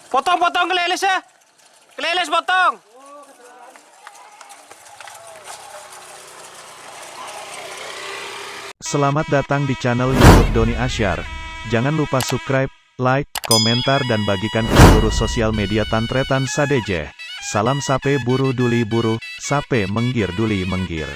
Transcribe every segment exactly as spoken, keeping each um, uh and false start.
Potong, potong, keleles, ya. Keleles, potong. Selamat datang di channel YouTube Doni Asyar. Jangan lupa subscribe, like, komentar, dan bagikan ke seluruh sosial media tan-tarètan sadhâjâ. Salam sapè buru dhuli buru, sapè mèngghir dhuli mèngghir.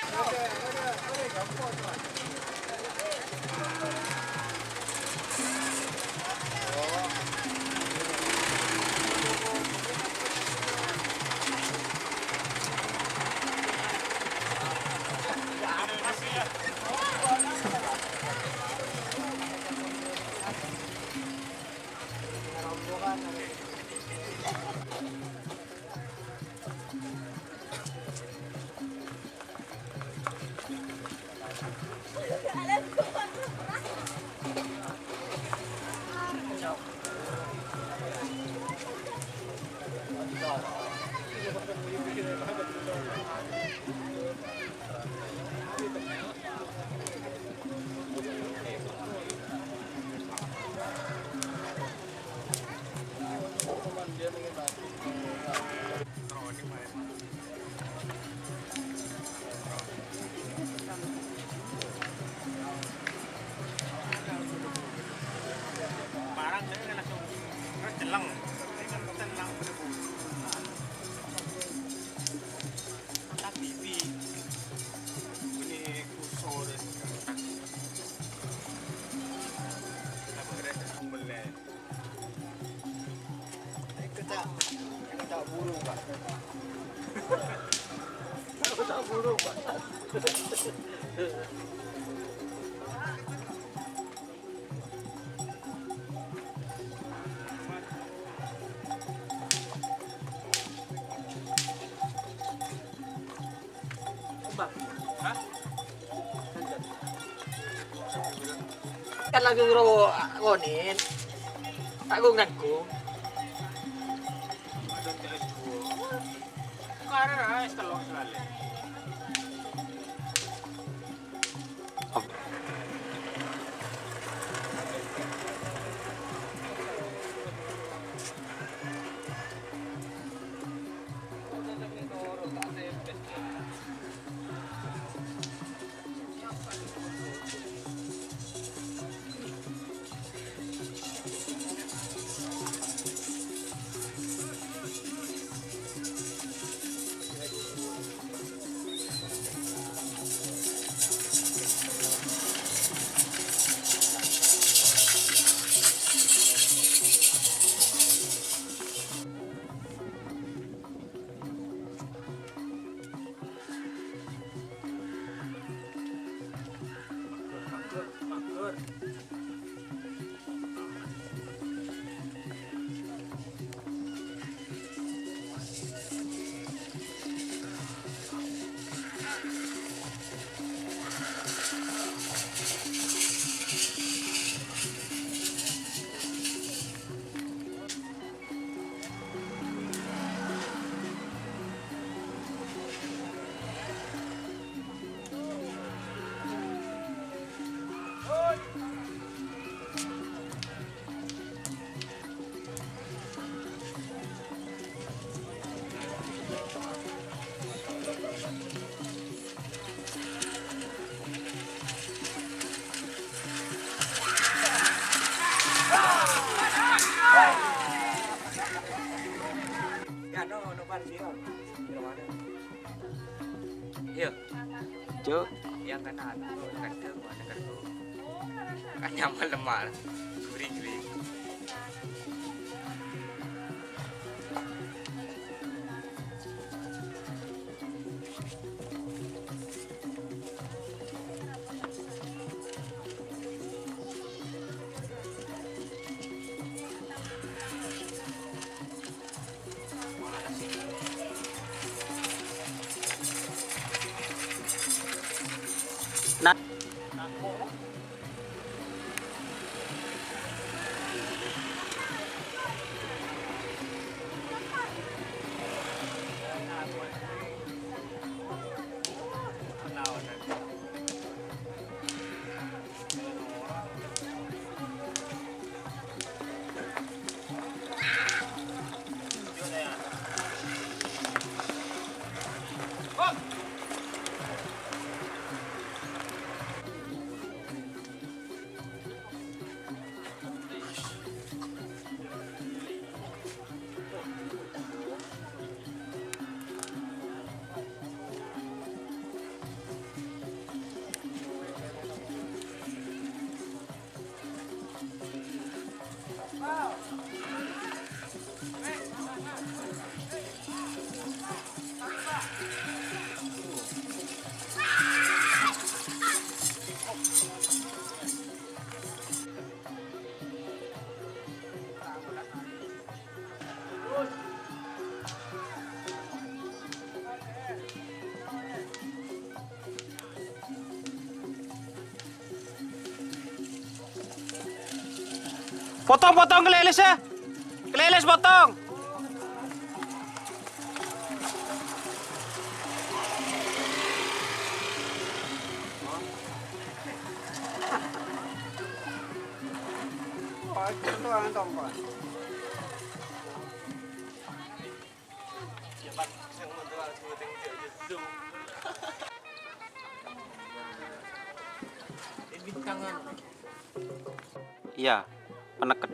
Parang saya langsung terus celeng. Saya kan celeng. Tapi ini kusur. Kita beres mulai. Kecak, kecak burung, Pak. Kecak burung, Pak. Hah? Kan lagi ngro-, ngonin. Tak gung-nanggung. Karena es telur selalu. Iya. Cuk. Yang kena anu, kena kena. Kan nyaman lemah. Gurih-gurih. Nah. Potong, potong, keleles ya. Keleles, potong. Iyâ, panèka.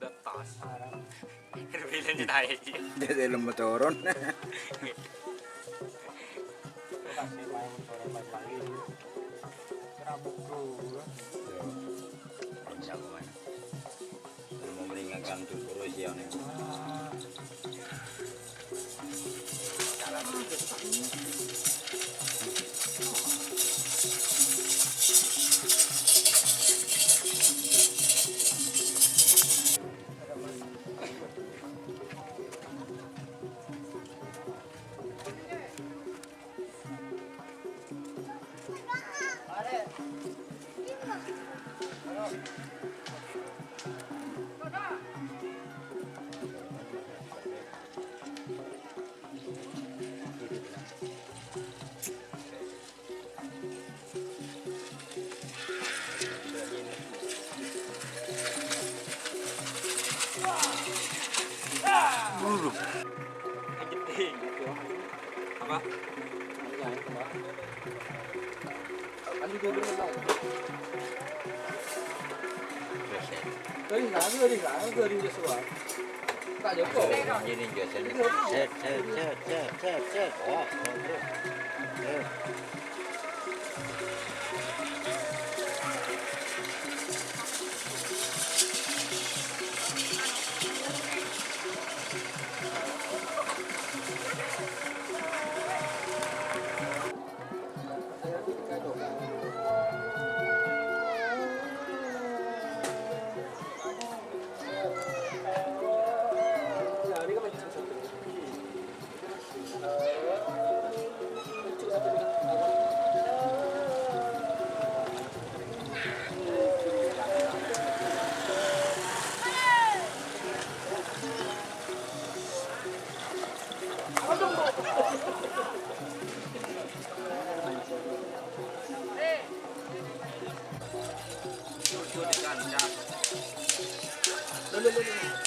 Dâ' tas. Bilân jâ' naè'. Dâ' dâlem motoron. Mau meringankan tubuh terus ya, nih. Apa? Ini, ini, ini, ini. Set, set, set, set, set, set. Oh, oh, oh. Eh.